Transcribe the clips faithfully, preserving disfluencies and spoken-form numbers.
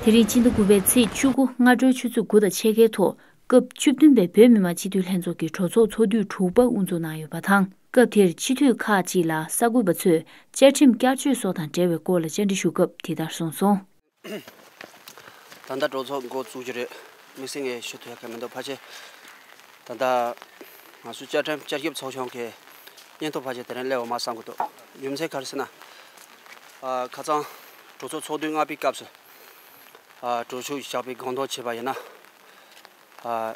དེ་རིང་སྤྱི་ཟླ་དགུ་པའི་ཚེས་བཅུ་དགུ་སྔ་དྲོའི་ཆུ་ཚོད་དགུ་དང་ཕྱེད་ཀའི་ཐོག་སྐབས་བཅུ་བདུན་པའི་བོད་མི་མང་སྤྱི་འཐུས་ལྷན་ཚོགས་ཀྱི་གྲོས་ཚོགས་ཚོགས་དུས་དྲུག་པ་དབུ་འཛུགས་གནང་ཡོད་པ་དང་། སྐབས་དེར་སྤྱི་འཐུས་ཁག་ཅིག་ལ་གསར་འགོད་པ་ཚོས་བཅའ་ཁྲིམས་བསྐྱར་བཅོས་སོགས་དང་འབྲེལ་བའི་སྐོར་ལ་བཅར་འདྲི་ཞུ་སྐབས་དེ་ལྟར་གསུངས་སོང་། ད་ལྟ་གྲོས་ཚོགས་འགོ་བཙུགས་ཀྱི་རེད། དམིགས་བསལ་ངས་ཞུ་ཐུབ་ཡ་ག་མི་འདུག་ཕལ་ཆེར་ད་ལྟ་ང་ཚོའི་བཅའ་ཁྲིམས་བསྐྱར་ཞིབ་ཚོགས་ཆུང་གི་སྙན་ཐོ་ཕལ་ཆེར་དེ་རིང་སླེབས་ཡོད་མ་བསམ་གི་འདུག་རྒྱུ་མཚན་ག་རེ་ཟེར་ན། ཨ། ཁ་སང་གྲོས་ཚོགས་ཚོགས་དུས་ལྔ་པའི་སྐབས་སུ། ཨ། གྲོས་ཆོད་བཞག་པའི་དགོངས་དོན་བྱས་པ་ཡིན་ན། ཨ།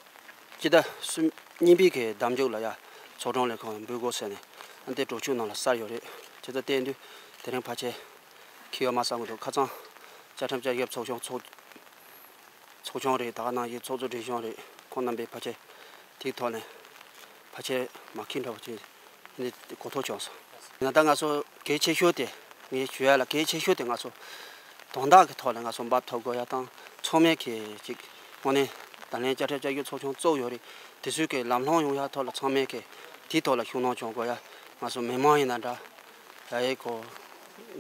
སྤྱི་ཟླ་གསུམ་གཉིས་པའི་གི་ཟླ་མཇུག་ལ་ཡ་ཚོགས་དྲུང་ལས་ཁུངས་འབུལ་དགོས་ཟེར་ནས་ཨ་འདི་གྲོས་ཆོད་ནང་ལ་གསལ་ཡོད་རེད། བྱས་ཙང་བལྟས་དུས་དེ་རིང་ཕལ་ཆེར་འཁེལ་ཡོད་མ་བསམ་གི་འདུག་ཁ་སང་བཅའ་ཁྲིམས་བསྐྱར་ཞིབ་ཚོགས་ཆུང་ཚོགས་ཚོགས་ཆུང་རེད། ད་ག་ནང་བཞིན་ཚོགས་གཙོ་སྒྲིག་གཞུང་རེད། ཁོང་རྣམ་པས་ཕལ་ཆེར་དེའི་ཐོག་ནས་ཕལ་ཆེར་མ་འཁེལ་འདྲ་བོ་ཅིག་ནི་གོ་ཐོས་བྱུང་སོང་། ཡིན་ན་ད་ང་ཚོ་གལ་ཆེ་ཤོས་དེ་ངས་ཞུ་ཡ་ལ་གལ་ཆེ་ཤོས་དེ་ང་ཚོ་དོན་དག་གི་ཐོག་ལ་ང་ཚོ་འབབ་ཐུབ་དགོས་ཡ་དང་ཚང་མས་གི་ཅིག་དངོས་གནས་ད་ལན་བཅའ་ཁྲིམས་བསྐྱར་ཞིབ་ཚོགས་ཆུང་བཙུགས་ཡོད་རེད། དེ་ཚོའི་གི་ལམ་ལྷོང་ཡོང་ཡ་ཐོག་ལ་ཚང་མས་གི་དེའི་ཐོག་ལ་ཤུགས་སྣོན་བྱུང་དགོས་ཡ། ང་ཚོ་མི་མང་ཡིན་ན་འདྲ། ཡ་ཡི་གོ་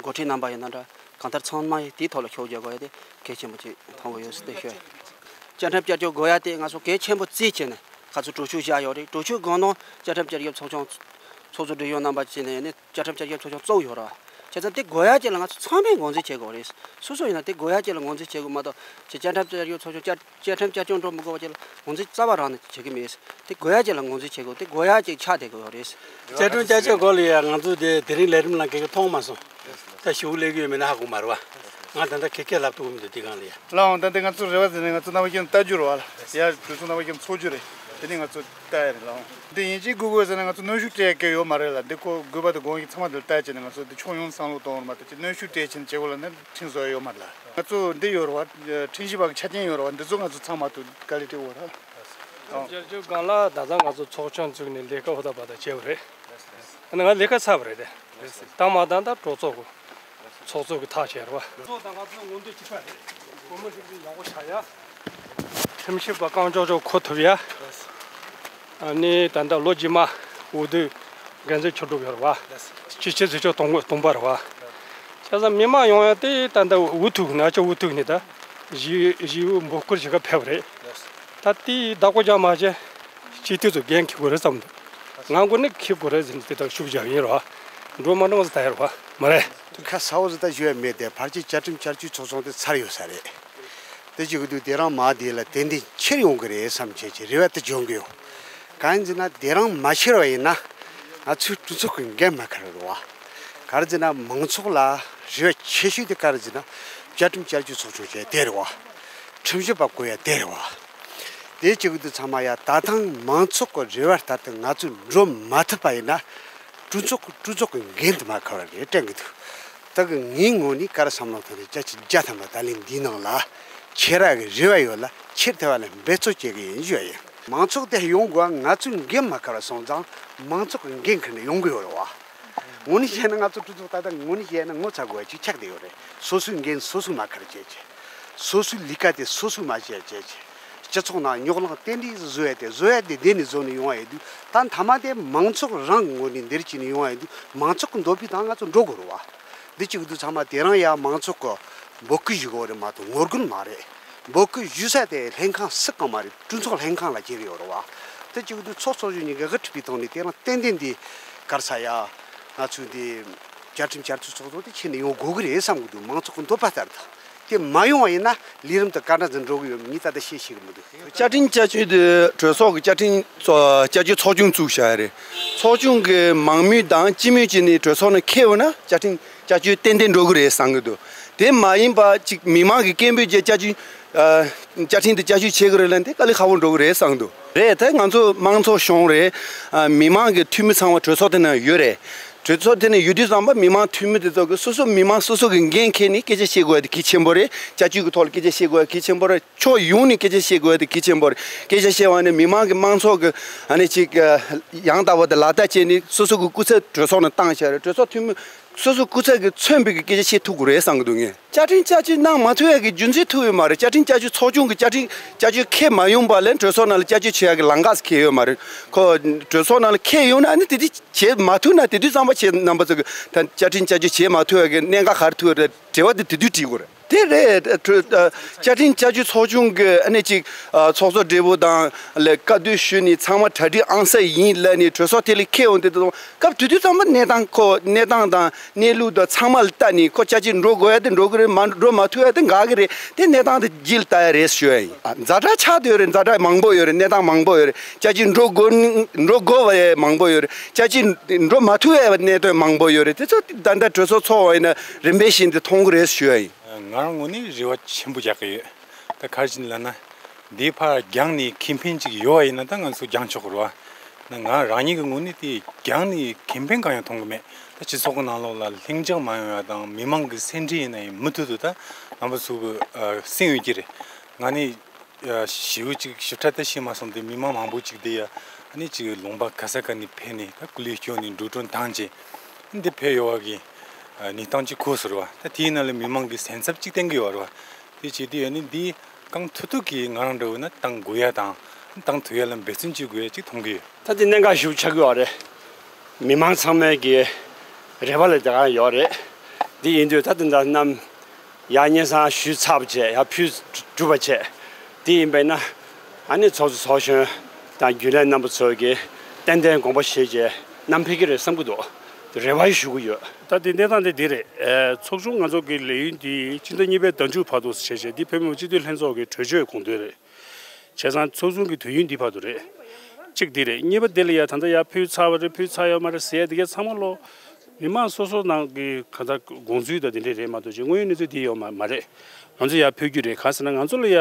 འགོ་ཁྲིད་རྣམ་པ་ཡིན་ན་འདྲ། གང་ལྟར་ཚང་མ་ཡིས་དེའི་ཐོག་ལ་ཤུགས་རྒྱག་དགོས་ཡ་དེ་གལ་ཆེན་པོ་ཅིག་མཐོང་གི་ཡོད་ཟེར་ཏེ་ཤོད། བཅའ་ཁྲིམས་བསྐྱར་བཅོས་དགོས་ཡ་དེ་ང་ཚོ་གལ་ཆེན་པོ་བརྩིས་བྱས་ནས་ཁ་ཚོ་གྲོས་ཆོད་བཞག་ཡོད་རེད། གྲོས་ཆོད་དགོངས་དོན་བཅའ་ཁྲིམས་བསྐྱར་ཞིབ་ཚོགས་ཆུང་ཚོགས་གཙོ་སྒྲིག་གཞུང་རྣམ་པ་བྱས་ནས་ནི་བཅའ་ཁྲིམས་བསྐྱར་ཞིབ་ཚོགས་ཆུང་བཙུགས་ཡོད་ར། བྱས་ཙང་དེ་དགོས་ཡ་ཅིག་ལ་ང་ཚོ་ཚང་མས་ངོས་འཛིན་བྱེད་དགོས་རེད། སོ་སོ་ཡིན་ན་དེ་དགོས་ཡ་ཅིག་ལ་ངོས་འཛིན་བྱེད་དགོས་མ་གཏོགས་ཅིག་བཅའ་ཁྲིམས་བསྐྱར་ཞིབ་ཚོགས་ཆུང་བསྐྱར་བཅའ་ཁྲིམས་བསྐྱར་བཅོས་འགྲོ་མི་དགོས་པ་ཅིག་ལ་ངོས་འཛིན་རྩ་བ་རང་ནས་བྱེད་ཀྱི་མེད། དེ་དགོས་ཡ་ཅིག་ལ་ངོས་འཛིན་བྱེད་དགོས། དེ་དགོས་ཡ་ཅིག་ཆགས་བསྡད་དགོས་ཡོད་རེད། བཅའ་ཁྲིམས་བསྐྱར་བཅོས་སྐོར་ལ་ཡ་ང་ཚོ་དེ་དེ་རིང་ལས་རིམ་ནང་ག་གེ་མཐོང་མ་སོང་། ད་ཞུ་སླེབས་ཀྱི་ཡོད་མེད་ན་ཧ་གོ་མ་རེད་བ། ང་ད་ལྟ་ཁེ་ཁེ་ལབ་ཐུབ་མི་འདུག་དེ་སྒང་ལ་ཡ། ལགས་འོང་། ད་ལྟ་ང་ཚོ་རེ་བ་ཟེར་ནས་ང་ཚོ་རྣམ་པ་ཀུན་ལྟ་རྒྱུ་རེད་བ་ལ། ཡ་གྲོས་ཚོགས་རྣམ་པ་ཀུན་ཚོགས་རྒྱུ་རེད། དེ་ནས་ང་ཚོ་ལྟ་ཡ་རེད། ལགས་འོང་། འདི་ཡིན་གཅིག་དགོས་དགོས་ཟེར་ན་ང་ཚོ་གནོན་ཤུགས་སྤྲད་ཀྱི་ཡོད་མ་རེད་ལ། འདི་ཁོ་དགོས་པ་དང་དགོངས་ཀྱི་ཚང་མ་འདིར་ལྟ་བྱས་ནས་ང་ཚོ་འདི་ཕྱོགས་ཡོངས་བསམ་བློ་གཏོང་བར་མ་གཏོགས་ཅིག་གནོན་ཤུགས་སྤྲད་བྱས་ནས་བྱེད་དགོས་ལབ་ན་ཁྲིམས་བཟོ་ཡ་ཡོད་མ་རེད་ལ། ང་ཚོ་འདི་ཡོད་རེད་བ། ཁྲིམས་ཞིབ་པ་གི་ཆ་རྐྱེན་ཡོད་རེད་བ། འདི་ཚོ་ང་ཚོ་ཚང་མ་དུ་དཀའ་ལས་སྤྲད་དགོས་རེད། ལགས་འོང་། བསྐྱར་བཅོས་སྒང་ལ་ད་ལྟ་ང་ཚོ་ཚོགས་ཆུང་བཙུགས་ནས་ལས་ཀ་ཧུར་ཐག་འབད་ཐག་བྱས་པ་རེད། ཨ་ནི་ང་ལས་ཀ་ཚར་བ་རེད་དེ། བཏང་མ་བཏང་ད་གྲོས་ཚོགས་ཀྱི་ཚོགས་གཙོ་གི་ཐག་བཅད་རེད་བ། གྲོས་ཚོགས་དང་ང་ཚོ་མངོན་འདོད་གཅིག་པ་རེད། གོ་མི་ཧྲིལ་པོ་ཡག་པོ་ཆགས་ཡ། ཁྲིམས་ཞིབ་པ་རྐང་ལྕོག་ལྕོག་འཁོད་ཐུབ་ཡ། ཨ་ནི་ད་ལྟ་ལོ་རྗེས་མ་འོས་བསྡུ་འགན་འཛིན་ཆོས་གྲུབ་ཡོད་རེད་བ། སྤྱི་ཁྱབ་ཟུར་ཅོག་སྟོང་སྟོང་པ་རེད་བ། བྱས་ཙང་མི་མང་ཡོང་ཡ་དེ་ད་ལྟ་འུ་ཐུག་ན་ཅོག་འུ་ཐུག་ནས་ད་གཞིས་གཞིས་འོས་འབོད་སྐུལ་བྱེད་ག་ཕེབས་རེད། ད་དེའི་བདག་པོ་རྒྱག་མ་བྱས་སྤྱི་འཐུས་ཚོ་འགན་འཁྱེར་དགོས་རེད་བསམ་འདུག་ང་མགོ་ནས་འཁྱེར་དགོས་རེད་ཟེར་ནས་དེ་ལྟར་ཤུགས་བརྒྱབ་ཡིན་རོགས། འགྲོ་མ་འགྲོ་ང་ཚོ་ད་ཡོད་རོགས་མ་རེད། དེ་ཁ་གསལ་བོ་ཟིག་ད་ཞུ་ཡ་མེད་དེ། ཕལ་ཆེར་བཅའ་ཁྲིམས་བསྐྱར་བཅོས་ཚོགས་ཆུང་དེ་ཚར་ཡོད་ས་རེད། དེ་བྱེད་ཀྱི་འདུག་དེ་རང་མ་དེ་ལ་ཏན་ཏན་ཁྱེར་ཡོང་གི་རེད་བསམ་བྱས་ཀྱི་རེ་བ་དེ་བྱུང་གི་ཡོད། གང་ཡིན་ཟེར་ན་དེ་རང་མ་ཁྱེར་བ་ཡིན་ན་ང་ཚོའི་གྲོས་ཚོགས་ཀྱི་འགན་མ་འཁུར་རེད་བ། ག་རེ་ཟེར་ན་མང་ཚོགས་ལ་རེ་བ་ཆེ་ཤོས་དེ་ག་རེ་ཟེར་ན་བཅའ་ཁྲིམས་བསྐྱར་བཅོས་ཚོགས་ཆུང་བྱས་དེ་རེད་བ། ཁྲིམས་ཞིབ་པ་བསྐོ་ཡ་དེ་རེད་བ། དེ་བྱེད་ཀྱི་འདུག་ཚང་མ་ཡ་ད་ཐེངས་མང་ཚོགས་ཀྱི་རེ་བ་ལྟར་དུ་ང་ཚོས་འགྲོ་མ་ཐུབ་པ་ཡིན་ན། གྲོས་ཚོགས་ཀྱི་གྲོས་ཚོགས་ཀྱི་འགན་དུ་མ་འཁུར་བ་རེད་དྲན་གྱི་འདུག་ད་གི་ངའི་ངོས་ནས་ག་རེ་བསམ་བློ་ཐོན་ནས་བཅའ་ཁྲིམས་བརྒྱ་ཐམ་པ་ད་ལན་འདིའི་ནང་ལ་ཁྱེད་རང་གི་རེ་བ་ཡོད་ལ་ཁྱེར་ཐུབ་པ་ལ་འབད་རྩོལ་བྱེད་ཀྱི་ཡིན་ཞུ་བ་ཡིན། མང་ཚོགས་དེ་ཡོང་དགོས་ང་ཚོས་འགན་མ་འཁུར་བ་སོང་ཙང་མང་ཚོགས་ཀྱི་འགན་འཁུར་ནས་ཡོང་དགོས་ཡོད་རེད་བ། དངོས་གནས་བཤད་ན་ང་ཚོ་གྲོས་ཚོགས་ད་ལྟ་དངོས་གནས་བཤད་ན་ངོ་ཚ་དགོས་པ་ཅིག་ཆགས་བསྡད་ཡོད་རེད། སོ་སོའི་འགན་སོ་སོས་མ་འཁུར་བྱས་བྱས། སོ་སོའི་ལས་ཀ་དེ་སོ་སོས་མ་བྱས་བྱས་བྱས། སྤྱི་ཚོགས་ནང་རྙོག་གླེང་ཏན་ཏིག་བཟོ་ཡ་དེ་བཟོ་ཡ་དེ་དེ་ནས་བཟོ་ནས་ཡོང་བ་ཡིན་དུས་ད་མཐའ་མ་དེ་མང་ཚོགས་རང་གི་ངོས་ནས་འདིར་བྱས་ནས་ཡོང་བ་ཡིན་དུས་མང་ཚོགས་ཀྱི་འདོད་པའི་སྟེང་ང་ཚོ་འགྲོ་དགོས་རེད་བ། འདི་གཅིག་ཏུ་ཚང་མ་དེ་རང་ཡ་མང་ཚོགས་ཀྱི་འབོད་སྐུལ་ཞུ་དགོས་རེད་མ་གཏོགས་ངོ་རྒོལ་མ་རེད། འབོད་སྐུལ་ཞུ་ས་དེ་ལྷན་ཁང་སུ་གང་མ་རེད། གྲོས་ཚོགས་ལྷན་ཁང་ལ་བྱེད་ཀྱི་ཡོད་རེད་བ། དེ་གཅིག་ཏུ་ཚོགས་གཙོ་གཞོན་གཉིས་ཀྱིས་དབུ་ཁྲིད་པའི་ཐོག་ནས་དེ་རང་ཏན་ཏན་འདི་ག་རེ་ཟེར་ཡ། ང་ཚོའི་འདི་བཅའ་ཁྲིམས་བསྐྱར་བཅོས་ཚོགས་གཙོ་དེ་ཁྱེར་ནས་ཡོང་དགོས་ཀྱི་རེད་བསམ་གྱི་འདུག་མང་ཚོགས་ཀྱི་འདོད་པ་ལྟར་དུ། དེ་མ་ཡོང་བ་ཡིན་ན་ལས་རིམ་དེ་ག་འདྲ་ཟིག་འགྲོ་གི་ཡོད་མེད་ངས་ད་ལྟ་བཤད་ཤེས་ཀྱི་མི་འདུག་བཅའ་ཁྲིམས་བསྐྱར་བཅོས་དེ་གྲོས་ཚོགས་ཀྱི་བཅའ་ཁྲིམས་ཚོ་བསྐྱར་བཅོས་ཚོགས་ཆུང་བཙུགས་བཞག་ཡ་རེད། ཚོགས་ཆུང་གི་མང་མོས་དང་སྤྱི་མོས་བྱས་ནས་གྲོས་ཚོགས་ནང་འཁེལ་འོང་ན་བཅའ་ཁྲིམས་བསྐྱར་བཅོས་ཏན་ཏན་འགྲོ་གི་རེད་བསམ་གྱི་འདུག་དེ་མ་ཡིན་པ་ཅིག་མི་མང་གི་སྐད་འབོད་བྱས་བཅའ་ཁྲིམས་ཨ། བཅའ་ཁྲིམས་དེ་བསྐྱར་བཅོས་བྱེད་དགོས་རེད་ལབ་ན་དེ་དཀའ་ལས་ཁག་པོ་འགྲོ་གི་རེད་བསམ་གྱི་འདུག་རེད། ད་ང་ཚོ་དམངས་གཙོ་གཞུང་རེད། ཨ། མི་མང་གི་འཐུས་མི་ཚང་མ་གྲོས་ཚོགས་དེ་ནང་ཡོད་རེད། གྲོས་ཚོགས་དེ་ནང་ཡོད་དུས་ཙམ་པ་མི་མང་འཐུས་མི་དེ་ཚོ་གི་སོ་སོ་མི་མང་སོ་སོ་གི་འགན་འཁྱེར་ནས་སྐད་ཆ་བཤད་དགོས་ཡ་དེ་གལ་ཆེན་པོ་རེད། བཅའ་བཅོས་ཀྱི་ཐོག་ལ་སྐད་ཆ་བཤད་དགོས་ཡ་གལ་ཆེན་པོ་རེད། ཕྱོགས་ཡོངས་ནས་སྐད་ཆ་བཤད་དགོས་ཡ་དེ་གལ་ཆེན་པོ་རེད། སྐད་ཆ་བཤད་པ་ནི་མི་མང་གི་དམངས་གཙོ་གི་ཨ་ནི་ཅིག་ཡང་དག་པ་དེ་ལག་བསྟར་བྱས་ནས་སོ་སོ་གི་སྐུ་ཚབ་གྲོས་ཚོགས་ནང་བཏང་བཞག་རེད། གྲོས་ཚོགས་འཐུས་མི། སོ་སོ་སྐུ་ཚབ་ཀྱིས་མཚོན་པའི་གི་སྐད་ཆ་བཤད་ཐུབ་དགོས་རེད་བསམ་གྱི་འདུག་ངས། བཅའ་ཁྲིམས་བསྐྱར་བཅོས་གནང་མ་ཐུབ་ཡ་གི་རྒྱུ་མཚན་ཐུག་ཡོད་མ་རེད། བཅའ་ཁྲིམས་བསྐྱར་བཅོས་ཚོགས་ཆུང་གི་བཅའ་ཁྲིམས་བསྐྱར་བཅོས་འཁེལ་མ་ཡོང་བ་ལས་གྲོས་ཚོགས་ནང་ལ་བསྐྱར་བཅོས་བྱེད་ཡ་གི་ལམ་ཁ་འཁེལ་ཡོད་མ་རེད། ཁོ་གྲོས་ཚོགས་ནང་ལ་འཁེལ་ཡོང་ན་ནི་དེ་དུས་བྱེད་མ་ཐུབ་ན་དེ་དུས་ཙམ་པ་བྱེད་རྣམ་པ་ཚོ་གི་ད་བཅའ་ཁྲིམས་བསྐྱར་བཅོས་བྱེད་མ་ཐུབ་ཡ་གི་གནད་འགག་ག་རེ་ཐུག་ཡོད་རེད་དྲི་བ་དེ་དེ་དུས་དྲིས་དགོས་རེད། དེ་རེད། གྲོས་ཨ། བཅའ་ཁྲིམས་བསྐྱར་བཅོས་ཚོགས་ཆུང་གི་ཨ་ནི་ཅིག་ཨ། ཚོགས་གཙོ་སྦྲེལ་པོ་དང་ལ་བཀའ་བསྡུར་ཞུས་ནས་ཚང་མ་གྲ་སྒྲིག་ཨང་གསར་ཡིན་ལབ་ནས་གྲོས་ཚོགས་དེ་ལ་འཁེལ་འོང་དེ་དང་སྐབས་དེ་དུས་ཙམ་པ་གནས་སྟངས་ཁོ་གནས་སྟངས་དང་གནས་ལུགས་དང་ཚང་མ་ལ་ལྟ་ནས་ཁོ་བཅའ་ཁྲིམས་འགྲོ་དགོས་ཡ་དེ་འགྲོ་གི་རེད། མ་འགྲོ་མ་ཐུབ་ཡ་དེ་འགག་གི་རེད། དེ་གནས་སྟངས་དེ་རྗེས་ལ་ལྟ་ཡ་རེད་ཞུ་ཡ་ཡིན། ཛ་དྲག་ཆགས་བསྡད་ཡོད་རེད། ཛ་དྲག་མང་པོ་ཡོད་རེད། གནས་སྟངས་མང་པོ་ཡོད་རེད། བཅའ་ཁྲིམས་འགྲོ་དགོས་འགྲོ་དགོས་པ་ཡ་མང་པོ་ཡོད་རེད། བཅའ་ཁྲིམས་འགྲོ་མ་ཐུབ་ཡ་གནད་དོན་མང་པོ་ཡོད་རེད། དེ་ཚོ་ད་ལྟ་གྲོས་ཚོགས་ཚོགས་པ་ཡིན་ན་རིམ་པས་བཞིན་དུ་མཐོང་གི་རེད་ཞུ་ཡ་ཡིན། ང་རང་ངོས་ནས་རེ་བ་ཆེན་པོ་རྒྱག་གི་ཡོད། ད་ག་རེ་བྱས་ནས་ལབ་ན། འདིའི་ཕར་རྒྱང་ནས་ཁེ་ཕན་ཅིག་ཡོད་པ་ཡིན་ན་ད་ང་ཚོ་རྒྱང་ཆོག་གི་རེད་བ། ན་ང་རང་ཉིད་ཀྱི་ངོས་ནས་དེ་རྒྱང་ནས་ཁེ་ཕན་གང་ཡང་མཐོང་གི་མེད། ད་སྤྱི་ཚོགས་ཀྱི་ནང་ལོགས་ལ་ལྷིང་འཇགས་མ་ཡོང་ཡ་དང་མི་མང་གི་སེམས་ཁྲལ་ཡིན་ན་ཡང་མུ་མཐུད་དུ་ད་རྣམ་པ་ཚོ་གི་ཨ། སེམས་ཡོད་ཀྱི་རེད། ང་ནི་ཨ། ཞེ་པོ་ཅིག་ཞིབ་ཕྲ་ད་ཤེས་མ་སོང་སྟེ་མི་མང་མང་པོ་ཅིག་བསྡད་ཡ། ཨ་ནི་ཅིག་ལུང་པ་ག་ས་ག་ནས་ཕེབས་ནས་ད་སྐུ་ལས་བསྐྱོན་ནས་འགྲོ་གྲོན་བཏང་བྱས་འདི་ཕེབས་ཡོང་བ་གི་ཨ། གནས་སྟངས་ཅིག་གོ་སོང་རེད་བ། ད་དེའི་ནང་ལ་མི་མང་གི་སེམས་འཚབ་ཅིག་བསྟན་གྱི་ཡོད་རེད་བ། དེ་བྱས་དུས་ཨ་ནི་འདི་གང་ཐུབ་ཐུབ་ཀྱིས་ང་རང་འདྲ་བོ་ན་བཏང་དགོས་ཡ་དང་བཏང་ཐུབ་ཡ་ལ་འབད་བརྩོན་བྱེད་དགོས་ཡ་ཅིག་མཐོང་གི་ཡོད། ད་འདི་གནད་འགག་ཞིག་ཆགས་ཀྱི་ཡོད་རེད། མི་མང་ཚང་མའི་གི་རེ་བ་ལ་དེ་ག་ཡོད་རེད། འདི་ཡིན་དུས་ད་དེ་འདྲ་རྣམས་ཡར་སྙན་སེང་ཞུས་ཚར་བ་བྱས་ཡར་ཕུལ་གྲུབ་པ་བྱས། འདི་ཡིན་པས་ན་ཨ་ནི་ཚོགས་གཙོ་ཚོགས་གཞོན་དང་རྒྱུན་ལས་རྣམ་པ་ཚོ་གིས་ཏན་ཏན་དགོངས་པ་བཞེས་བྱས་བསྣམས་ཕེབས་ཀྱི་རེད་བསམ་གྱི་འདུག་རེ་བ་ཞུ་གི་ཡོད། ད་འདི་གནས་སྟངས་དེ་འདི་རེད། ཨ། ཚོགས་ཆུང་ང་ཚོ་གི་ལས་ཡུན་འདི་སྤྱི་ཟླ་གཉིས་པའི་ཟླ་མཇུག་བར་དུ་བྱས་བྱས་འདི་བོད་མི་མང་སྤྱི་འཐུས་ལྷན་ཚོགས་ཀྱི་གྲོས་ཆོད་དགོངས་དོན་རེད། བྱས་ཙང་ཚོགས་ཆུང་གི་དུས་ཡུན་འདི་བར་དུ་རེད། གཅིག་འདི་རེད། གཉིས་པ་འདི་ལ་ཡ་ད་ལྟ་ཡ་ཕུལ་ཚར་བ་རེད། ཕུལ་ཚར་ཡོད་མ་རེད་ཟེར་ཡ་འདི་གའི་ཚང་མ་ལོ་མི་མང་སོ་སོ་ནང་གི་ག་ད་དགོངས་ཚུལ་དང་འདི་འདྲས་རེད་མ་གཏོགས་ཅིག་དངོས་ཡོད་གནས་ཚུལ་འདི་ཡོད་མ་མ་རེད། ང་ཚོ་ཡ་ཕུལ་རྒྱུ་རེད། གང་ཟེར་ན་ང་ཚོ་ལ་ཡ་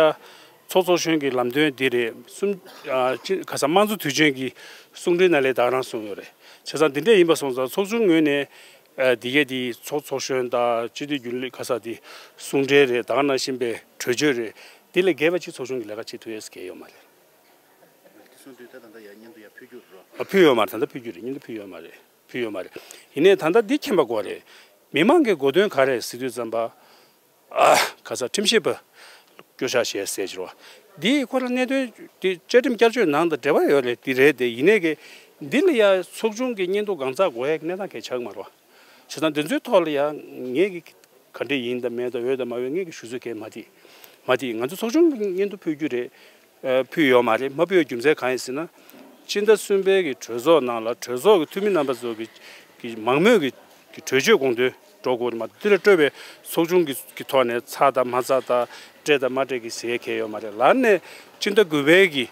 ཚོགས་ཚོགས་གཞོན་གྱི་ལམ་སྟོན་འདི་རེད། གསུམ་ཨ། ཅི་ག་ས་དམངས་གཙོ་དུས་ཆེན་གྱི་གསུང་འཕྲིན་ནང་ལ་ད་ག་རང་གསུངས་ཡོད་རེད། བྱས་ཙང་འདི་འདྲས་ཡིན་པ་སོང་ཙང་ཚོགས་ཆུང་ངོས་ནས་ཨ། འདི་གའི་འདི་ཚོགས་ཚོགས་གཞོན་དང་སྤྱི་འཐུས་རྒྱུན་ལས་ག་ས་འདི་གསུང་འཕྲིན་རེད། ད་ག་ནང་བཞིན་པའི་གྲོས་ཆོད་རེད། འདི་ལས་འགལ་བ་ཅིག་ཚོགས་ཆུང་གི་ལས་ཀ་བྱེད་ཐུབ་ཡས་གལ་ཡོད་མ་རེད། དེ་སོང་དུས་ད་ད་ལྟ་ཡ་སྙན་ཐོ་ཡ་ཕུལ་རྒྱུ་རེད། ཨ། ཕུལ་ཡོད་མ་རེད། ད་ལྟ་ཕུལ་རྒྱུ་རེད། སྙན་ཐོ་ཕུལ་ཡོད་མ་རེད། ཕུལ་ཡོད་མ་རེད། ཡིན་ནའི་ད་ལྟ་འདི་མཁྱེན་པ་དགོས་རེད། མི་མང་གི་གོ་དོན་ག་རེ་ཟེར་དུས་ཙམ་པ། ཨ། ག་ས་ཁྲིམས་ཞིབ་པ་སྐྱོར་བཞག་བྱས་ཟེར་གྱི་རེད་བ། འདི་ཁོ་རང་གནད་དོན་འདི་བཅའ་ཁྲིམས་བསྐྱར་བཅོས་ནང་དང་འབྲེལ་བ་ཡོད་རེད། འདི་རེད་དེ་ཡིན་ནའི་གི་འདི་ལ་ཡ་ཚོགས་ཆུང་གི་སྙན་ཐོ་གང་ཚགས་དགོས་ཡ་གི་གནས་སྟངས་གལ་ཆགས་ཀྱི་མ་རེད་བ། བྱས་ཙང་འདི་ཚོའི་ཐོག་ལ་ཡ་ངས་གི་ག་འདྲས་ཡིན་དང་མེད་དང་ཡོད་དང་མ་ཡོད་ངས་གི་ཞུ་ཚོད་གལ་མ་འདི་མ་འདི་ང་ཚོ་ཚོགས་ཆུང་གི་སྙན་ཐོ་ཕུལ་རྒྱུ་རེད། ཨ། ཕུལ་ཡོད་མ་རེད། མ་ཕུལ་བའི་རྒྱུ་མཚན་གང་ཡིན་ཟེར་ན། སྤྱི་ཟླ་གསུམ་པའི་གི་གྲོས་ཚོགས་ནང་ལ་གྲོས་ཚོགས་ཀྱི་འཐུས་མི་རྣམ་པ་ཚོ་གི་གི་མང་མོས་ཀྱི་གི་གྲོས་ཆོད་དགོངས་དོན་འགྲོ་དགོས་རེད་མ་གཏོགས་འདི་ལ་སྤྲོད་པའི་ཚོགས་ཆུང་གི་གི་ཐོག་ནས་ཚར་དང་མ་ཚར་དང་སྤྲད་དང་མ་སྤྲད་ཀྱི་ཟེར་ཡས་གལ་ཡོད་མ་རེད། ལར་ནས་སྤྱི་ཟླ་དགུ་པའི་གི་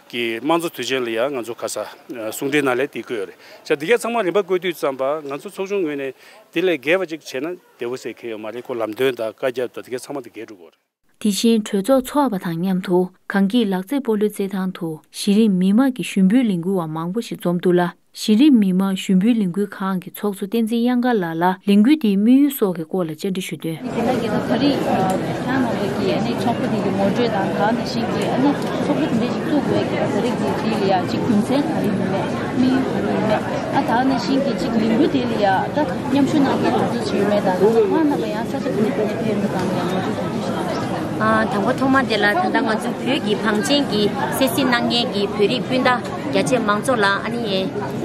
གི་དམངས་གཙོ་དུས་ཆེན་ལ་ཡང་ང་ཚོ་ག་ས་གསུང་འཕྲིན་ནང་ལས་འདི་བཀོད་ཡོད་རེད། ཅག་འདི་གས་ཚང་མ་རིམ་པ་བཀོད་དུས་ཙམ་པ་ང་ཚོ་ཚོགས་ཆུང་ངོས་ནས་འདི་ལས་འགལ་བ་ཅིག་བྱས་ན་བདེ་བོ་ཟེར་གལ་ཡོད་མ་རེད། ཁོ་ལམ་སྟོན་དང་བཀའ་རྒྱ་དང་འདི་གས་ཚང་མ་འདི་འགལ་འགྲོ་གི་རེད། དེ་བཞིན་གྲོས་ཚོགས་འཚོགས་པ་དང་མཉམ་དུ་གངས་སྐྱིད་ལག་རྩེད་སྤོ་ལོའི་རྩེད་ཐང་དུ་གཞི་རིམ་མི་མང་གི་ཞུ་འབོད་ལས་འགུལ་བ་མང་པོ་ཞིག་འཛོམས་འདུག་ལ། གཞི་རིམ་མི་མང་ཞུ་འབོད་ལས་འགུལ་ཁང་གི་ཚོགས་གཙོ་བསྟན་འཛིན་གཡང་དཀར་ལགས་ལ་ལས་འགུལ་དེའི་དམིགས་ཡུལ་སོགས་ཀྱི་སྐོར་ལ་བཅར་འདྲི་ཞུས་དོན། དེ་ལ་གི་ད་ག་རེ་ཁྱེད་རང་ནང་པའི་གི་ཨ་ནི་ཚོགས་པ་དེ་གི་ངོ་སྤྲོད་དང་ད་ནང་བཞིན་གི་ཨ་ནི་ཚོགས་པ་དེ་འདྲ་ཞིག་བཙུགས་དགོས་ཀྱི་ད་ག་རེ་གི་དེ་ལ་ཡ་གཅིག་རྒྱུ་མཚན་ག་རེ་ཡོད་མེད་དམིགས་ཡུལ་ག་རེ་ཡོད་མེད་ཨ་ད་ནང་བཞིན་གི་གཅིག་ལས་འགུལ་དེ་ལ་ཡ་ད་མཉམ་ཞུགས་གནང་མཁན་ག་ཚོད་ཅིག་ཡོད་མེད་དང་ཚོགས་ཁང་ནང་ལ་ཡང་ས་ཆ་ག་ནས་ག་ནས་ཕེབས་ཡོད་མེད་དང་ཡང་ངོ་སྤྲོད་ག་ཚོད་ཞིག་གནང་། ཨ་དང་པོ་ཐོག་མ་དེ་ལ་ད་ལྟ་ང་ཚོ་བོད་ཀྱི་བང་ཆེན་གྱི་སེ་སི་གནང་མཁན་གྱི་བོད་རིགས་སྤུན་ཟླ་རྒྱ་ཆེ་མང་ཚོགས་ལ་ཨ་ནི་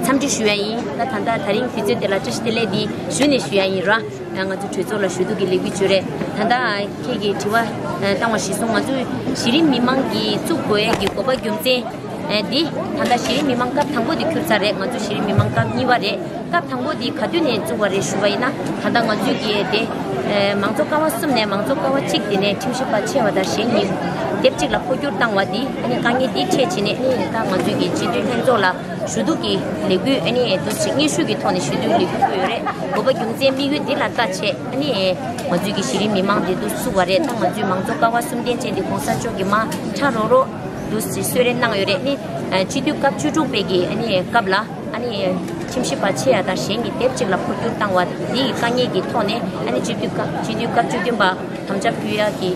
འཚམས་འདྲི་ཞུ་ཡ་ཡིན། ད་ད་ལྟ་དེ་རིང་དུས་ཚོད་དེ་ལ་བཀྲ་ཤིས་བདེ་ལེགས་འདི་ཞུ་ནས་ཞུ་ཡ་ཡིན་ར། ང་ཚོ་གྲོས་ཚོགས་ལ་ཞུ་གཏུག་གི་ལས་འགུལ་བྱོས་རེད། ད་ལྟ་ཁྱེད་ཀྱིས་དྲི་བ་བཏང་བ་གཞིར་བཟུང་ང་ཚོས་གཞི་རིམ་མི་མང་གིས་བཙུགས་དགོས་ཡ་གི་དགོས་པ་རྒྱུ་མཚན་འདི་ད་ལྟ་གཞི་རིམ་མི་མང་སྐབས་དང་པོ་དེ་འཁུར་ཚར་རེད། ང་ཚོ་གཞི་རིམ་མི་མང་སྐབས་གཉིས་པ་རེད། སྐབས་དང་པོ་འདི་ག་དུས་ནས་བཙུགས་པ་རེད་ཞུ་བ་ཡིན་ན་ད་ལྟ་ང་ཚོས་ཀྱི་དེ་མང་གཙོ་ཀ་བ་གསུམ་ནས་མང་གཙོ་ཀ་བ་གཅིག་དེ་ནས་ཁྲིམས་ཞིབ་པ་ཆེ་བ་དང་གཞན་གཉིས་དེབ་གཅིག་ལ་འཕོ་འགྱུར་བཏང་བ་འདི་ཨ་ནི་དཀའ་ངལ་འདི་འཕྲད་ཕྱིན་ནས་ཨ་ནི་ད་ང་ཚོས་ཀྱི་སྤྱི་འཐུས་ལྷན་ཚོགས་ལ་ཞུ་གཏུག་གི་ལས་འགུལ་ཨ་ནི་འདུག་ཅིག་སྙན་ཞུ་གི་ཐོག་ནས་ཞུ་གཏུག་ལས་འགུལ་བཀོད་ཡོད་རེད། དགོས་པ་རྒྱུ་མཚན་དམིགས་ཡུལ་འདི་ལ་ལྟ་བྱས་ཨ་ནི་ང་ཚོས་ཀྱི་གཞི་རིམ་མི་མང་འདི་འདུག་བཙུགས་པ་རེད། ད་ང་ཚོའི་མང་གཙོ་ཀ་བ་གསུམ་ལྡན་ཅན་འདི་གོང་ས་མཆོག་གིས་མ་ཁྲ་རོག་རོག་འདུག་ཅིག་གསོལ་རས་གནང་ཡོད་རེད། ཨ་ནི་སྤྱི་འཐུས་སྐབས་བཅུ་དྲུག་པའི་གི་ཨ་ནི་སྐབས་ལ། ཨ་ནི་ཁྲིམས་ཞིབ་པ་ཆེ་ཡ་དང་གཞན་གྱི་དེབ་གཅིག་ལ་འཕོ་འགྱུར་བཏང་བ་འདི་ཡི་དཀའ་ངལ་གྱི་ཐོག་ནས་ཨ་ནི་སྤྱི་འཐུས་སྐབས་སྤྱི་འཐུས་སྐབས་བཅུ་བདུན་པ་དམ་བཅའ་ཕུལ་ཡ་གི་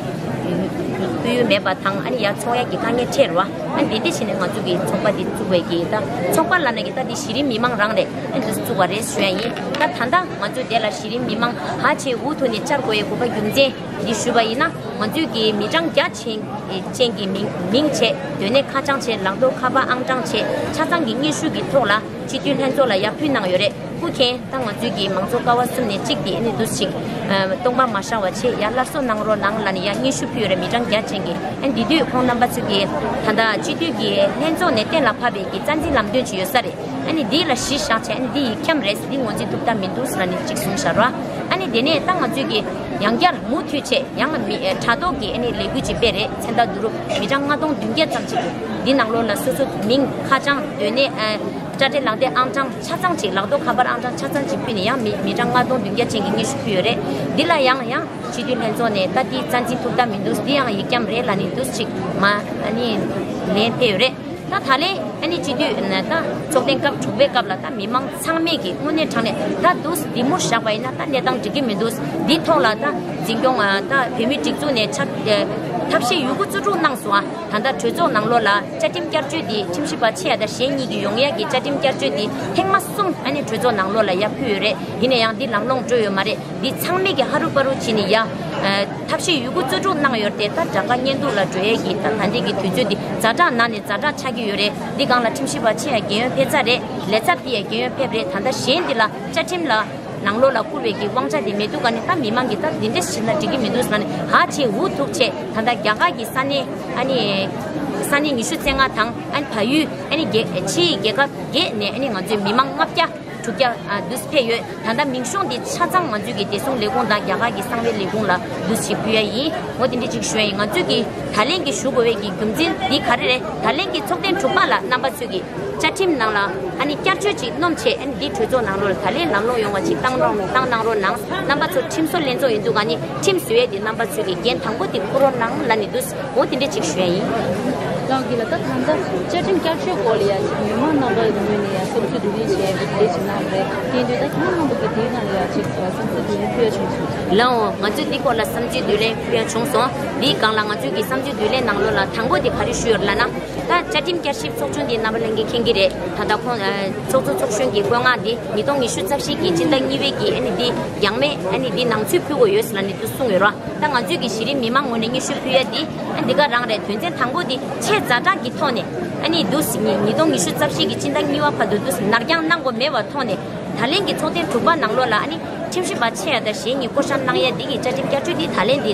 ཕུལ་ཡུལ་མེད་པ་དང་ཨ་ནི་ཡར་ཚོགས་ཡ་གི་དཀའ་ངལ་འཕྲད་རེད་བ། ཨ་ནི་དེ་འདྲ་བྱས་ནས་ང་ཚོ་གི་ཚོགས་པ་འདི་བཙུགས་པའི་གི་ད་ཚོགས་པ་ལབ་ན་གི་ད་འདི་གཞི་རིམ་མི་མང་རང་རེད། ཨ་ནི་འདི་བཙུགས་པ་རེད་ཞུ་ཡ་ཡིན། ད་ད་ལྟ་ང་ཚོ་དེ་ལ་གཞི་རིམ་མི་མང་ཧ་ཆེ་འུ་ཐུག་ནས་བཅར་དགོས་ཡའི་དགོས་པ་རྒྱུ་མཚན་འདི་ཞུས་པ་ཡིན་ན་ང་ཚོས་གི་མི་གྲངས་རྒྱ་ཆེན་ཅན་གྱི་མིང་མིང་བྱས་སྡོད་གནས་ཁ་བྱང་བྱས་ལག་ཐོག་ཁ་པར་ཨང་གྲངས་བྱས་ཆ་ཚང་གི་སྙན་ཞུ་གི་ཐོག་ལ། སྤྱི་འཐུས་ལྷན་ཚོགས་ལ་ཡར་ཕུལ་གནང་ཡོད་རེད། སྐུ་མཁྱེན། ད་ང་ཚོའི་གི་མང་གཙོ་ཀ་བ་གསུམ་ནས་གཅིག་དེ་ཨ་ནི་འདུག་ཅིག་ཨ་སྟོང་པ་མ་བཞག་པ་བྱས་ཡར་སླར་གསོ་གནང་རོགས་གནང་ལབ་ནས་ཡར་སྙན་ཞུ་ཕུལ་ཡོད་རེད། མི་གྲངས་བརྒྱ་ཅན་གྱི། ཨ་ནི་འདི་དུས་ཁོང་རྣམ་པ་ཚོས་ཀྱི་ད་ལྟ་སྤྱི་འཐུས་ཀྱི་ལྷན་ཚོགས་ནས་གཏན་ལ་ཕབ་པའི་གི་རྩ་འཛིན་ལམ་སྟོན་ཅིག་ཡོད་ས་རེད། ཨ་ནི་འདི་ལ་གཞི་བཞག་བྱས་ཨ་ནི་འདི་ཡིག་འཁྱམ་རེད། འདི་ངོས་འཛིན་ཐུབ་ཐབས་མི་འདུག་ལབ་ནས་གཅིག་གསུངས་བཞག་རོགས། ཨ་ནི་དེ་ནས་ད་ང་ཚོས་ཀྱི་ཡང་བསྐྱར་མུ་མཐུད་བྱས་ཡང་མི་ཕྲག་དོག་གི་ཨ་ནི་ལས་འགུལ་ཅིག་སྤེལ་རེད། མཚན་རྟགས་བསྡུ་རུབ་མི་གྲངས་ལྔ་སྟོང་བདུན་བརྒྱ་ཙམ་ཅིག་གིས་འདི་ནང་ལོགས་ལ་སོ་སོ་མིང་ཁ་བྱང་སྡོད་གནས་ཨ་སྐྲ་སྒྲིག་ལག་དེབ་ཨང་གྲངས་ཆ་ཚང་ཅིག་ལག་ཐོག་ཁ་པར་ཨང་གྲངས་ཆ་ཚང་ཅིག་ཕུལ་ནས་ཡང་མི་མི་གྲངས་ལྔ་སྟོང་བདུན་བརྒྱ་ཅན་གྱི་སྙན་ཞུ་ཕུལ་ཡོད་རེད། འདི་ལ་ཡང་ཡང་སྤྱི་འཐུས་ལྷན་ཚོགས་ནས་ད་འདི་རྩ་འཛིན་ཐུབ་ཐབས་མི་འདུག་འདི་ཡང་ཡིག་འཁྱམ་རེད་ལབ་ནས་འདུག་ཅིག་མ་ཨ་ནི་ལན་སྤེལ་ཡོད་རེད། ད་ད་ལན་ཨ་ནི་སྤྱི་འཐུས་ད་ཚོགས་ཐེངས་སྐབས་དྲུག་པའི་སྐབས་ལ་ད་མི་མང་ཚང་མས་ཀྱི་དངོས་གནས་དྲང་གནས་ད་འདུག་འདི་མུར་བཞག་པ་ཡིན་ན་ད་གནས་སྟངས་འགྲིག་གི་མི་འདུག་འདི་ཐོག་ལ་ད་འཛིན་སྐྱོང་ད་བོད་མིའི་སྒྲིག་འཛུགས་ནས་ཕྱག་ཐབས་ཤེས་ཡོད་རྒུ་རྩོལ་སྒྲུག་གནང་སོང་ཨ། ད་ལྟ་གྲོས་ཚོགས་ནང་ལོགས་ལ་བཅའ་ཁྲིམས་བསྐྱར་བཅོས་འདི་ཁྲིམས་ཞིབ་པ་ཆེ་ཡ་དང་གཞན་གཉིས་ཀྱིས་ཡོང་ཡ་གི་བཅའ་ཁྲིམས་བསྐྱར་བཅོས་འདི་ཐེངས་མ་གསུམ་ཨ་ནི་གྲོས་ཚོགས་ནང་ལོགས་ལ་ཡར་ཕུལ་ཡོད་རེད། ཡིན་ན་ཡང་འདི་ལམ་ལྷོང་འགྲོ་ཡོད་མ་རེད། འདི་ཚང་མས་ཀྱི་ཧ་རུ་པ་རུ་བྱས་ནས་ཡ། ཨ་ཐབས་ཤེས་ཡོད་རྒུ་རྩོལ་སྒྲུག་གནང་ཡོད་དེ་ད་དགྲ་དགའ་གཉེན་སྡུག་ལ་འགྲོ་ཡས་ཀྱི་ད་ད་ལྟའི་གི་དུས་ཚོད་འདི་ཛ་དྲག་ནང་ནས་ཛ་དྲག་ཆགས་ཀྱི་ཡོད་རེད། འདི་སྒང་ལ་ཁྲིམས་ཞིབ་པ་ཆེ་ཡ་རྒན་ཡོལ་ཕེབས་ཚར་རེད། ལས་ཚབ་འདི་ཡ་རྒན་ཡོལ་ཕེབས་རེད། ད་ལྟ་གཞན་འདི་ལ་བཅའ་ཁྲིམས་ལ་ནང་ལོགས་ལ་བསྐུར་བའི་གི་དབང་ཆ་དེ་མེད་འདུག་ག་ནས་ད་མི་མང་གིས་ད་འདི་འདྲ་ཞིག་ན་འགྲིག་གི་མི་འདུག་ཟེར་ནས་ཧ་ཆེ་འུ་ཐུག་ཆེ་ད་ལྟ་རྒྱ་གར་གྱི་ས་གནས་ཨ་ནི་ས་གནས་ཉི་ཤུ་རྩ་ལྔ་དང་ཨ་ནི་བལ་ཡུལ་ཨ་ནི་རྒྱལ་ཕྱིའི་རྒྱལ་ཁབ་བརྒྱད་ནས་ཨ་ནི་ང་ཚོའི་མི་མང་ལྔ་བརྒྱ་དྲུག་བརྒྱ་ཨ་འདུས་ཕེབས་ཡོད། ད་ལྟ་མིང་གཞུང་འདི་ཆ་ཚང་ང་ཚོའི་གི་བདེ་སྲུང་ལས་ཁུངས་དང་རྒྱ་གར་གྱི་གསང་བའི་ལས་ཁུངས་ལ་འདུས་ཞིག་ཕུལ་ཡ་ཡིན། འོ་དེ་འདྲ་ཅིག་ཞུ་ཡ་ཡིན། ང་ཚོས་ཀྱི་ད་ལན་གྱི་ཞུ་དགོས་པའི་གི་རྒྱུ་མཚན་འདི་ག་རེ་རེད། ད་ལན་གྱི་ཚོགས་ཐེངས་དྲུག་པ་ལ་རྣམ་པ་ཚོས་ཀྱི་བཅའ་ཁྲིམས་ནང་ལ་ཨ་ནི་བསྐྱར་བཅོས་ཅིག་སྣོམ་ཆེད་ཨ་ནི་འདི་གྲོས་ཚོགས་ནང་ལོགས་ལ་ད་ལན་ལམ་ལྷོང་ཡོང་བ་ཅིག་བཏང་རོགས་བཏང་གནང་རོགས་གནང་། རྣམ་པ་ཚོ་ཁྲིམས་བཟོ་ལྷན་ཚོགས་ཡིན་འདུག་ག་ནི་ཁྲིམས་བཟོ་ཡས་འདི་རྣམ་པ་ཚོས་ཀྱི་འགན་དང་པོ་འདི་འཁུར་རོགས་གནང་ལབ་ནས་འདུག་འོ་དེ་འདྲ་ཅིག་ཞུ་ཡ་ཡིན། ལགས་འོ་ལགས། ད་ད་ལྟ་བཅའ་ཁྲིམས་བསྐྱར་བཅོས་སྐོར་ལ་ཡ་མི་མང་རྣམ་པ་ངོས་ནས་ཡ་བསམ་ཚུལ་བསྡུ་ལེན་བྱས་པའི་དེ་ཅིག་གནང་རེད། དེ་དུས་ད་ཁྱེད་རྣམ་པ་གི་དེའི་ནང་ལ་ཡ་ཅིག་བསམ་ཚུལ་བསྡུ་ལེན་ཕུལ་བྱུང་སོང་། ལགས་འོ། ང་ཚོས་འདི་སྐོར་ལ་བསམ་ཚུལ་བསྡུ་ལེན་ཕུལ་བྱུང་སོང་། འདིའི་སྒང་ལ་ང་ཚོས་ཀྱི་བསམ་ཚུལ་བསྡུ་ལེན་ནང་ལོགས་ལ་དང་པོ་དེ་ག་རེ་ཞུས་ཡོད་ལབ་ན། ད་བཅའ་ཁྲིམས་བསྐྱར་ཞིབ་ཚོགས་ཆུང་འདི་རྣམ་པ་ལྷན་རྒྱས་མཁྱེན་གྱི་རེད། ད་ལྟ་ཁོང་ཚོགས་གཙོ་ཚོགས་གཞོན་གྱི་བཀོད་མངགས་འདི་ཉིས་སྟོང་ཉི་ཤུ་རྩ་བཞི་གི་སྤྱི་ཟླ་གཉིས་པའི་གི་ཨ་ནི་འདི་ཡང་མེད་ཨ་ནི་འདི་ནང་ཚུད་ཕུལ་དགོས་ཡོད་ཟེར་ལབ་ནས་འདུག་གསུངས་ཡོད་ར། ད་ང་ཚོས་ཀྱི་གཞི་རིམ་མི་མང་ངོས་ནས་སྙན་ཞུ་ཕུལ་ཡ་འདི་ཨ་འདི་ག་རང་རེད། དོན་ཚན་དང་པོ་འདི་ཆེས་ཛ་དྲག་གི་ཐོག་ནས་ཨ་ནི་འདུག་ཉིས་སྟོང་ཉི་ཤུ་རྩ་བཞི་གི་སྤྱི་ཟླ་གཉིས་པ་བར་དུ་འདུག་ནར་འགྱངས་གནང་དགོས་མེད་པར་ཐོག་ནས་ད་ལན་གྱི་ཚོགས་ཐེངས་དྲུག་པ་ནང་ལོགས་ལ་ཨ་ནི་ཁྲིམས་ཞིབ་པ་ཆེ་ཡ་དང་གཞན་གཉིས་བསྐོ་བཞག་གནང་ཡ་འདི་གི་བཅའ་ཁྲིམས་བསྐྱར་བཅོས་འདི་ད་ལན་འདི་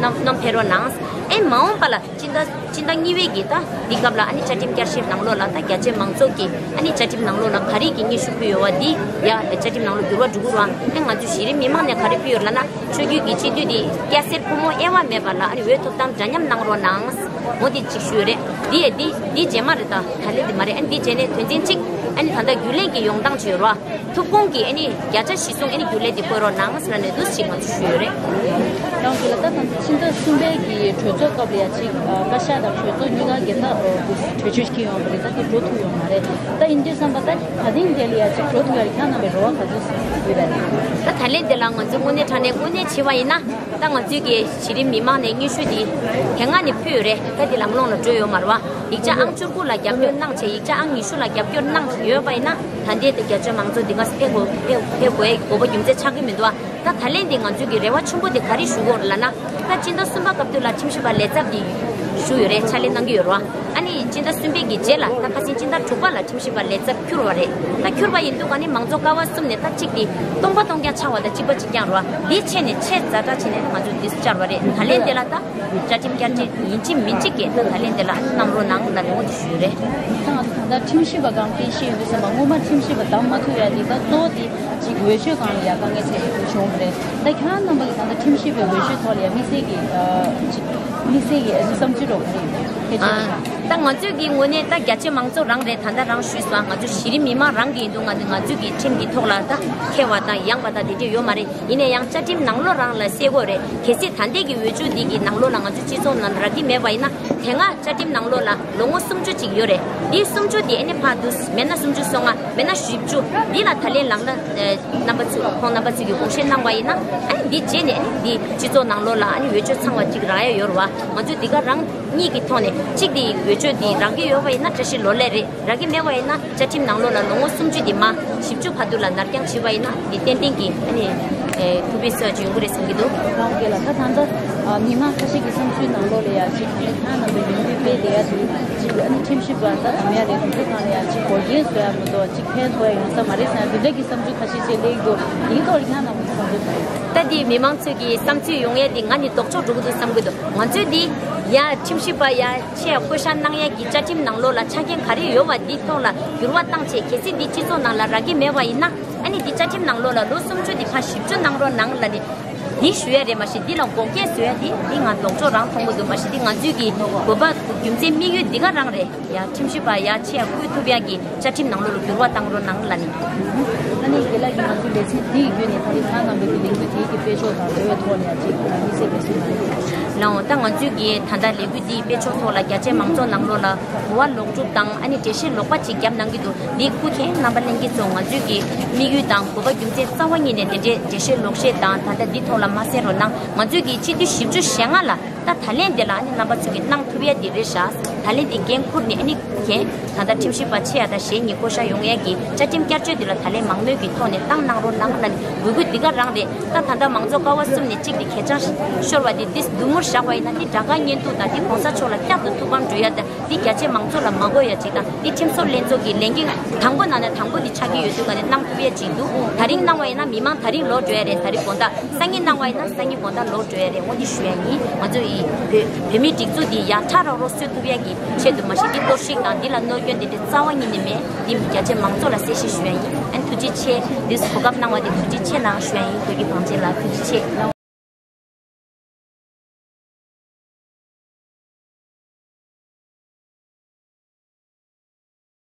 གནང་གནང་ཕེབས་རོགས་གནང་། ཨེ་མ་འོངས་པ་ལ་སྤྱི་ཟླ་སྤྱི་ཟླ་གཉིས་པའི་གི་ད་འདི་སྐབས་ལ་ཨ་ནི་བཅའ་ཁྲིམས་བསྐྱར་ཞིབ་ནང་ལོགས་ལ་ད་རྒྱ་ཆེ་མང་ཚོགས་ཀྱི་ཨ་ནི་བཅའ་ཁྲིམས་ནང་ལོགས་ལ་ག་རེ་གི་སྙན་ཞུ་ཕུལ་ཡོད་པ་འདི་ཡ་བཅའ་ཁྲིམས་ནང་ལོགས་འགྱུར་བ་འགྲོ་གི་རེད་པ། ཨེ་ང་ཚོ་གཞི་རིམ་མི་མང་ནས་ག་རེ་ཕུལ་ཡོད་ལབ་ན། ཆོས་བརྒྱུད་ཀྱི་སྤྱི་འཐུས་འདི་སྐྱ་སེར་ཕོ་མོ་དབྱེ་བ་མེད་པ་ལ་ཨ་ནི་འོས་ཐོབ་ཐང་འདྲ་མཉམ་གནང་རོགས་གནང་། འོ་འདི་གཅིག་ཞུས་རེད། འདི་ཡ་འདི་འདི་རྗེས་མ་རེད། ད་ད་ལན་འདི་མ་རེད། ཨ་ནི་འདི་རྗེས་ནས་དོན་ཚན་གཅིག་ཨ་ནི་ད་ལྟ་རྒྱུན་ལས་ཀྱི་ཡོང་སྟངས་བྱས་རོགས། ཐུགས་དགོངས་ཀྱིས་ཨ་ནི་བརྒྱ་ཆ་གཞི་བཟུང་ཨ་ནི་རྒྱུན་ལས་དེ་བཀོད་རོགས་གནང་ཟེར་ནས་འདུག་ཅིག་ང་ཚོ་ཞུས་ཡོད་རེད། རང་གི་ལ་ད་ད་ཕྱི་ཟླ་གསུམ་པའི་གི་གྲོས་ཚོགས་སྐབས་ལ་ཡ་ཅིག་བཀའ་ཤག་དང་གྲོས་ཚོགས་གཉིས་ཀ་གི་ད་གྲོས་ཆོད་ཞིག་ཡོང་བ་རེད། ད་དེ་འགྲོ་ཐུབ་ཡོད་མ་རེད། ད་ཡིན་དུས་ཙམ་པ་ད་ད་ཐེངས་དེ་ལ་ཡ་ཅིག་འགྲོ་ཐུབ་ཡ་རེད། ཁྱེད་རྣམ་པའི་རེ་བ་ག་ཚོད་ཡོད་པ་རེད། ད་ད་ལན་དེ་ལ་ང་ཚོས་དངོས་གནས་དྲང་གནས་དངོས་གནས་བྱས་པ་ཡིན་ན། ད་ང་ཚོས་ཀྱི་གཞི་རིམ་མི་མང་ནས་སྙན་ཞུ་འདི་དེ་སྔ་ནས་ཕུལ་ཡོད་རེད། ད་འདི་ལམ་ལྷོང་ལ་འགྲོ་ཡོད་མ་རེད་པ། ཡིག་ཆ་ཨང་བཅུ་དགུ་ལ་རྒྱབ་སྐྱོར་གནང་བྱས་ཡིག་ཆ་ཨང་ཉི་ཤུ་ལ་རྒྱབ་སྐྱོར་གནང་ཡོད་པ་ཡིན་ན། ད་ལྟའི་དེ་རྒྱ་ཆེ་མང་ཚོགས་འདི་ག་ཕེབས་དགོས་ཕེབས་ཕེབས་དགོས་ཡའི་དགོས་པ་རྒྱུ་མཚན་ཆགས་ཀྱི་མི་འདུག་ཨ། ད་ད་ལན་འདི་ང་ཚོས་ཀྱི་རེ་བ་ཆེན་པོ་དེ་ག་རེ་ཞུ་དགོས་ལབ་ན། ད་སྤྱི་ཟླ་གསུམ་པ་སྐབས་དུས་ལ་ཁྲིམས་ཞིབ་པ་ལས་ཚབ་འདི་ཞུ་ཡོད་རེད། ཕྱག་ལས་གནང་གི་ཡོད་རེད་པ། ཨ་ནི་སྤྱི་ཟླ་གསུམ་པའི་གི་རྗེས་ལ་ད་ཁ་སང་སྤྱི་ཟླ་དྲུག་པ་ལ་ཁྲིམས་ཞིབ་པ་ལས་ཚབ་འཁྱུར་བ་རེད། ད་འཁྱུར་བ་ཡིན་དུས་ག་ནི་མང་གཙོ་ཀ་བ་གསུམ་ནས་ད་གཅིག་དེ་སྟོང་པ་སྟོང་རྐྱང་ཆགས་པ་དང་གཅིག་པ་གཅིག་རྐྱང་རེད་པ། འདི་ཆེ་ནས་ཆེས་ཛ་དྲག་བྱས་ནས་ང་ཚོ་འདི་བཅར་བ་རེད། ད་ལན་དེ་ལ་ད་བཅའ་ཁྲིམས་བསྐྱར་བཅོས་ཡིན་གཅིག་མིན་གཅིག་གི་ད་ད་ལན་དེ་ལ་གནང་རོགས་གནང་ལབ་ནས་འོ་དེ་ཞུས་རེད། ད་ང་ཚོ་ད་ལྟ་ཁྲིམས་ཞིབ་པ་གང་དཔེ་ཤེས་ཡོང་དུས་ཙམ་པ་སྔོན་མ་ཁྲིམས་ཞིབ་པ་བདམས་མ་ཐུབ་ཡ་དེ་ད་གཙོ་བོ་དེ་ཅིག་འོས་ཆོས་སྒང་ལ་ཡ་དཀའ་ངལ་འཕྲད་ཡོད་པའི་བྱུང་བ་རེད། ད་ཁྱེད་རྣམ་པ་གི་ད་ལྟ་ཁྲིམས་ཞིབ་པའི་འོས་ཆོས་ཐོག་ལ་ཡ་དམིགས་བསལ་གྱི་ཨ་ཅིག་དམིགས་བསལ་གྱི་ཨ་ནི་བསམ་ཚུལ་རོགས་ག་རེ་ཡོད་པས་ཕལ་ཆེར། ཨ། ད་ང་ཚོས་ཀྱི་ངོས་ནས་ད་རྒྱ་ཆེ་མང་ཚོགས་རང་རེད། ད་ལྟ་རང་ཞུས་སོང་། ང་ཚོ་གཞི་རིམ་མི་མང་རང་གི་ཡིན་དུས་ང་ཚོ་ང་ཚོས་ཀྱི་ཁྲིམས་ཀྱི་ཐོག་ལ་ད་མཁས་པ་དང་ཡངས་པ་དང་དེ་འདྲས་ཡོད་མ་རེད། ཡིན་ན་ཡང་བཅའ་ཁྲིམས་ནང་ལོགས་རང་ལ་གསལ་གོ་རེད། གལ་སྲིད་ད་ལྟའི་གི་འོས་ཆོས་འདི་གི་ནང་ལོགས་ལ་ང་ཚོ་སྤྱི་ཚོགས་ནང་རག་གི་མེད་པ་ཡིན་ན། དེ་སྔ་བཅའ་ཁྲིམས་ནང་ལོགས་ལ་ལོ་ངོ་སུམ་ཅུ་ཅིག་ཡོད་རེད། འདི་སུམ་ཅུ་དེ་ཨ་ནི་ཕར་འདུག་མེད་ན་སུམ་ཅུ་སོ་ལྔ་མེད་ན་བཞི་བཅུ་འདི་ལ་ད་ལན་ལངས་ན། རྣམ་པ་ཚོས་ཁོང་རྣམ་པ་ཚོས་ཀྱི་དགོངས་བཞེས་གནང་བ་ཡིན་ན། ཨ་ནི་འདི་རྗེས་ནས་ཨ་ནི་འདི་སྤྱི་ཚོགས་ནང་ལོགས་ལ་ཨ་ནི་འོས་ཆོས་ཚང་བ་ཅིག་རག་ཡ་ཡོད་རེད་པ། ང་ཚོས་འདི་ག་རང་གཉིས་ཀྱི་ཐོག་ནས་གཅིག་འདི་འོས་ཆོས་འདི་རག་གི་ཡོད་པ་ཡིན་ན་བཀྲ་ཤིས་ལོ་ལེགས་རེད། རག་གི་མེད་པ་ཡིན་ན་བཅའ་ཁྲིམས་ནང་ལོགས་ལ་ལོ་ངོ་སུམ་ཅུ་འདི་མ་ བཞི་བཅུ་བར་དུ་ལ་ནར་འགྱངས་བྱས་པ་ཡིན་ན་འདི་ཏན་ཏན་གྱི་ཨ་ནི་ཨེ་ཐུགས་ཕན་གསོས་ཡ་ཅིག་ཡོང་གི་རེད་བསམ་གྱི་འདུག་ལགས་འོ་ལགས། ད་ད་ལྟ་ཨ་མི་མང་ཁ་ཤས་ཀྱི་བསམ་ཚུལ་ནང་ལོགས་ལ་ཡ་ཅིག་ད་ལྟ་ཁྱེད་རྣམ་པའི་ལས་འགུལ་སྤེལ་བསྡད་ཡ་དེ་ཅིག་ཨ་ནི་ཁྲིམས་ཞིབ་པ་ད་དམ་ཡ་རེད། དེ་ཚོ་གང་ལ་ཡ་ཅིག་འགོག་རྐྱེན་བཟོ་ཡ་མ་གཏོགས་ཅིག་ཕན་ཐོགས་ཡ་ཡོང་ས་མ་རེད་ཟེར་ཡ་དེ་འདྲ་གི་བསམ་ཚུལ་ཁ་ཤས་ཅིག་སླེབས་ཀྱི་འདུག་དེའི་ཐོག་ལ་ཁྱེད་རྣམ་པ་གི་བསམ་ཚུལ་གང་ཡིན། ད་འདི་མི་མང་ཚོས་ཀྱི་བསམ་ཚུལ་ཡོང་ཡ་དེ་ང་ནི་ལྡོག་ཕྱོགས་འགྲོ་གི་འདུག་བསམ་གྱི་འདུག་ང་ཚོས་འདི་ཡ་ཁྲིམས་ཞིབ་པ་ཡ་ཆེད་བསྐོ་བཞག་གནང་ཡ་གི་བཅའ་ཁྲིམས་ནང་ལོགས་ལ་ཆ་རྐྱེན་ག་རེ་ཡོད་པ་འདི་ཐོག་ལ་འགྱུར་བ་བཏང་བྱས། གལ་སྲིད་འདི་སྤྱི་ཚོགས་ནང་ལ་རག་གི་མེད་པ་ཡིན་ན། ཨ་ནི་འདི་བཅའ་ཁྲིམས་ནང་ལོགས་ལ་ལོ་སུམ་ཅུ་འདི་ཕར་ཞིབ་འཇུག་གནང་རོགས་གནང་ལབ་ནི་འདི་ཞུ་ཡ་རེད། མ་གཞི་འདི་ལ་འགོག་རྐྱེན་བཟོ་ཡ་འདི་འདི་ང་ལྡོག་ཕྱོགས་རང་མཐོང་གི་འདུག་མ་གཞི་འདི་ང་ཚོའི་གི་དགོས་པ་རྒྱུ་མཚན་དམིགས་ཡུལ་འདི་ག་རང་རེད། ཡ་ཁྲིམས་ཞིབ་པ་ཡ་ཆེད་བསྐོ་ཐུབ་ཡ་གི་བཅའ་ཁྲིམས་ནང་ལོགས་ལ་འགྱུར་བ་བཏང་རོགས་གནང་ལབ་ནི། ཨ་ནི་དགེ་ལགས་ཀྱིས་ང་ཚོའི་ལེ་ཚན་འདི་ཡི་བརྒྱུད་ནས་ད་རེས་ཁྱེད་རྣམ་པའི་གི་ལས་འགུལ་དེའི་གི་སྤེལ་ཕྱོགས་དང་འབྲེལ་བའི་ཐོག་ནས་ཅིག་དམིགས་བསལ་གྱི་གསུང་གནང་གི་རེད། ལགས་འོང་། ད་ང་ཚོའི་གི་ད་ལྟ་ལས་འགུལ་འདི་སྤེལ་ཕྱོགས་ཐོག་ལ་རྒྱ་ཆེ་མང་ཚོགས་ནང་ལོགས་ལ་གོ་བ་ལོག་སྒྲུབ་དང་ཨ་ནི་འགྲེལ་བཤད་ལོག་པ་ཅིག་བརྒྱབ་གནང་གི་འདུག་འདི་སྐུ་མཁྱེན་རྣམ་པ་ལྷན་རྒྱས་ཚོ་ང་ཚོའི་གི་དམིགས་ཡུལ་དང་གོ་བ་རྒྱུ་མཚན་རྩ་བ་ཉིད་ནས་དེ་འདྲའི་འགྲེལ་བཤད་ལོག་བཤད་དང་ད་ལྟ་འདི་ཐོག་ལ་མ་གསན་རོགས་གནང་། ང་ཚོའི་གི་སྤྱི་འཐུས་བཞི་བཅུ་ཞེ་ལྔ་ལ། ད་ད་ལན་འདི་ལ་ཨ་ནི་རྣམ་པ་ཚོས་ཀྱིས་གནང་ཐུབ་ཡ་འདི་རེད་ཤག་ད་ལན་འདི་འགན་འཁུར་ནས་ཨ་ནི་ཁྱེད་ད་ལྟ་ཁྲིམས་ཞིབ་པ་ཆེ་ཡ་དང་ཞེ་གཉིས་བསྐོ་བཞག་ཡོང་ཡ་གི་བཅའ་ཁྲིམས་བསྐྱར་བཅོས་འདི་ལ་ད་ལན་མང་མོས་ཀྱི་ཐོག་ནས་བཏང་གནང་རོགས་གནང་ལབ་ནས་འབོད་སྐུལ་འདི་ག་རང་རེད། ད་ད་ལྟ་མང་གཙོ་ཀ་བ་གསུམ་ནས་གཅིག་འདི་གད་རྒྱངས་ཤོར་བ་འདི་འདི་མདུན་མོར་བཞག་པ་ཡིན་ན་འདི་དགྲ་དགའ་གཉེན་སྡུག་དང་འདི་གོང་ས་མཆོག་ལ་བསྐྱར་དུ་ཐུགས་ཕམ་འགྲོ་ཡ་དང་འདི་རྒྱ་ཆེ་མང་ཚོགས་ལ་མ་དགོས་ཡ་ཅིག་དང་འདི་ཁྲིམས་བཟོ་ལྷན་ཚོགས་ཀྱི་ལས་འགན་དང་པོ་ནང་ནས་དང་པོ་འདི་ཆགས་ཀྱི་ཡོད་དུས་ག་ནས་གནང་ཐུབ་ཡ་ཅིག་འདུག་ད་རིང་གནང་བ་ཡིན་ན་མི་མང་ད་རིང་ལོག་འགྲོ་ཡ་རེད། ད་རིང་དགོང་དག་སང་ཉིན་གནང་བ་ཡིན་ན་སང་ཉིན་དགོང་དག་ལོག་འགྲོ་ཡ་རེད། འོ་འདི་ཞུ་ཡ་ཡིན། ང་ཚོ་ཡི་བོད་བོད་མིའི་སྒྲིག་འཛུགས་འདི་ཡར་ཁྲ་རོག་རོག་གསོ་ཐུབ་ཡ་གི་ཆེད་དུ་མ་གཞི་འདི་གཏོར་བཤིག་དང་འདི་ལ་གནོད་སྐྱོན་འདི་འདྲ་རྩ་བ་ཉིད་ནས་མེད། འདི་རྒྱ་ཆེ་མང་ཚོགས་ལ་གསལ་བཤད་ཞུ་ཡ་ཡིན། ཨན་ཐུགས་རྗེ་ཆེ། འདི་གོ་སྐབས་གནང་བ་འདི་ཐུགས་རྗེ་ཆེ་གནང་ཞུ་ཡ་ཡིན། བོད་ཀྱི་གངས་ཅན་ལ་ཐུགས་རྗེ་ཆེ།